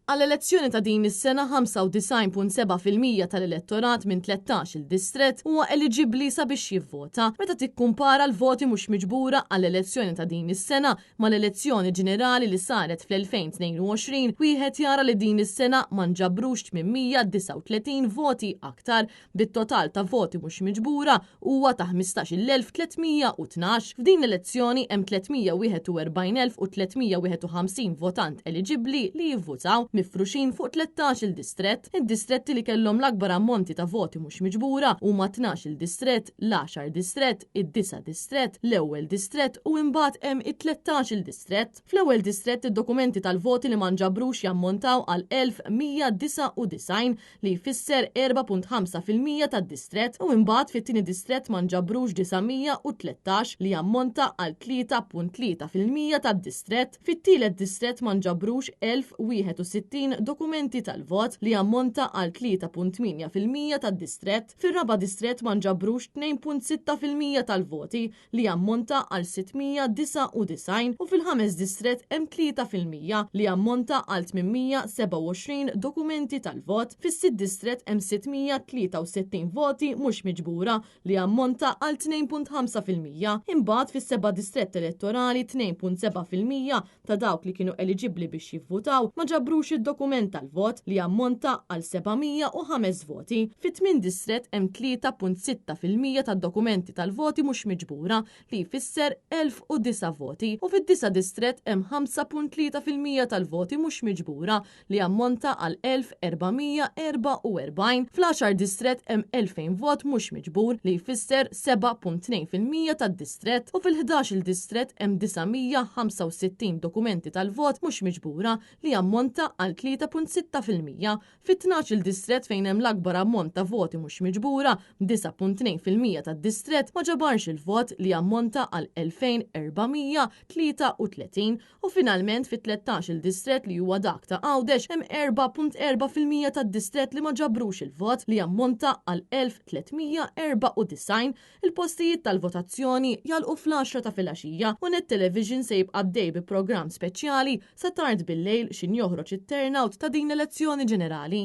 Għall-elezzjoni ta' din is-sena 95.7% tal-elettorat minn 13-il distrett huwa eliġibbli sabiex jivvota. Meta tikkumpara l-voti mhux miġbura għall-elezzjoni ta' din is-sena mal-elezzjoni ġenerali li saret fl-2022, wieħed jara li din is-sena ma nġabrux 839 voti aktar bit-total ta' voti mhux miġbura huwa ta' 15,312. F'din l-elezzjoni hemm 341,351 votant eliġibbli li jivvutaw, mifruxin fuq 13-il distrett. Id-distretti li kellhom l-akbar ammonti ta' voti mhux miġbura huma t-tnax-il distrett, l-għaxar distrett, id-disa' distrett, l-ewwel distrett u imbagħad hemm it-tlettax-il distrett. Fl-ewwel distrett id-dokumenti tal-voti li ma nġabrux jammontaw għal 1,199 li jfisser 4.5% tad-distrett, u imbagħad fit-tieni distrett ma nġabrux 913 li jammonta għal 3.3% tad-distrett. Fit-tielet distrett ma nġabrux 1,061 dokumenti tal-vot li jammonta għal 3.8% tad-distrett. Fir-raba' distrett ma nġabrux 2.6% tal-voti li jammonta għal 699 u fil-ħames distrett hemm 3% li jammonta għal 827 dokumenti tal-vot. Fis-sitt distrett hemm 663 voti mhux miġbura li jammonta għal 2.5%. Imbagħad fis-seba' distrett elettorali 2.7% ta' dawk li kienu eliġibbli biex jivvutaw ma ġabrux id-dokument tal-vot li jammonta għal 705 voti. Fit-tmien distrett hemm 3.6% tad-dokumenti tal-voti mhux miġbura li jfisser 1,009 voti u fid-disa' distrett hemm 5.3% tal-voti mhux miġbura li jammonta għal 1,444. Fl-għaxar distrett hemm 2,000 vot mhux miġbur li jfisser 7.2% tad-distrett u fil-ħdax-il distrett hemm 965 dokumenti tal-vot mhux miġbura li jammonta għal 3.6%. Fit-tnax-il distrett fejn hemm l-akbar ammont ta' voti mhux miġbura, 9.2% tad-distrett ma ġabarx il-vot li jammonta għal 2,433 u finalment fit-tlettax-il distrett li huwa dak ta' Għawdex hemm 4.4% tad-distrett li ma ġabrux il-vot li jammonta għal 1,394. Il-postijiet tal-votazzjoni jagħlqu fl-għaxra ta' filgħaxija u Net Television se jibqa' għaddej bi programm speċjali sa tard bil-lejl x'in joħroġ it-turnout ta' din l-elezzjoni ġenerali.